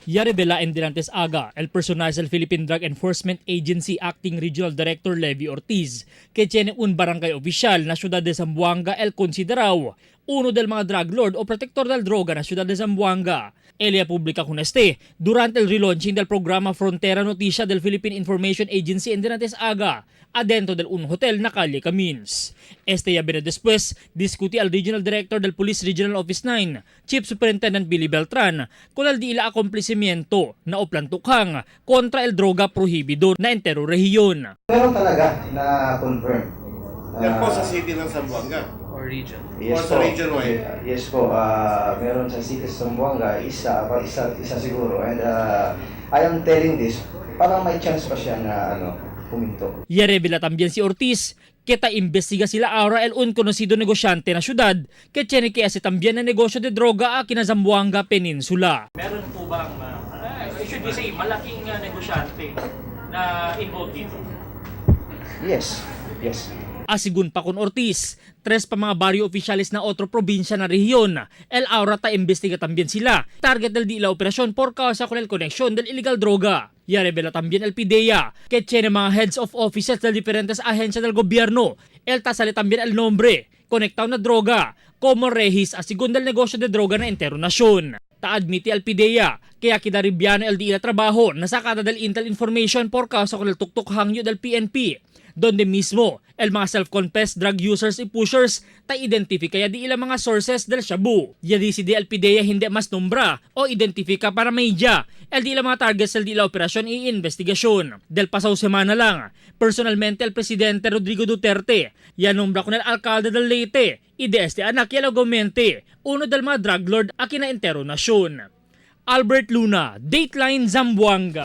Ya revela en Delantes Aga, el personaje del Philippine Drug Enforcement Agency Acting Regional Director Levy Ortiz, que tiene un barangay oficial na ciudad de Zamboanga el considerado uno del mga drug lord o protector del droga na ciudad de Zamboanga. Elia publica con este durante el relaunching del programa Frontera Noticia del Philippine Information Agency en Delantes Aga, adentro del un hotel na Calle Camins. Este ya viene después discutí al Regional Director del Police Regional Office 9, Chief Superintendent Billy Beltran, con el di ila akomplisimiento na oplantukhang kontra el droga prohibido na entero rehiyon. Meron talaga na confirm. Yan po Ah, sa city ng Zamboanga. Or region. Yes or sa po. region-wide? Yes po. Meron sa city sa Zamboanga, isa, isa, isa siguro. And I am telling this, parang may chance pa siya na ano, huminto. Y revela también si Ortiz que ta investiga sila ahora el un conocido negosyante na syudad que tiene que hace también na negosyo de droga aquí na Zamboanga Peninsula. Meron po bang, should we say, malaking negosyante na involved dito? Yes. Yes. Asigun pa con Ortiz, tres pa mga barrio oficiales na otro probinsya na rehiyon. El ahora ta investiga también sila. Target del di la operasyon por causa con el conexión del illegal droga. Ya revela también el PIDEA, que tiene mga heads of offices de diferentes agencias del gobierno. El ta sale también el nombre, conectado na droga, como regis asigun del negosyo de droga na entero nasyon. Ta-admiti al PIDEA, kaya kidaribyano el di la trabajo na sakada del Intel Information por causa con el tuktok hangyo del PNP donde mismo el mga self-confessed drug users y pushers ta identifika ya di ilang mga sources del shabu. Ya di si DLPDEA hindi mas nombra o identifika para media. El di ilang mga targets el di ila operasyon y investigasyon. Del pasaw semana lang, personalmente el presidente Rodrigo Duterte ya nombra con el alcalde del Leyte y de este anak ya Gomente, uno del mga drug lord aki na entero nasyon. Albert Luna, Dateline Zamboanga.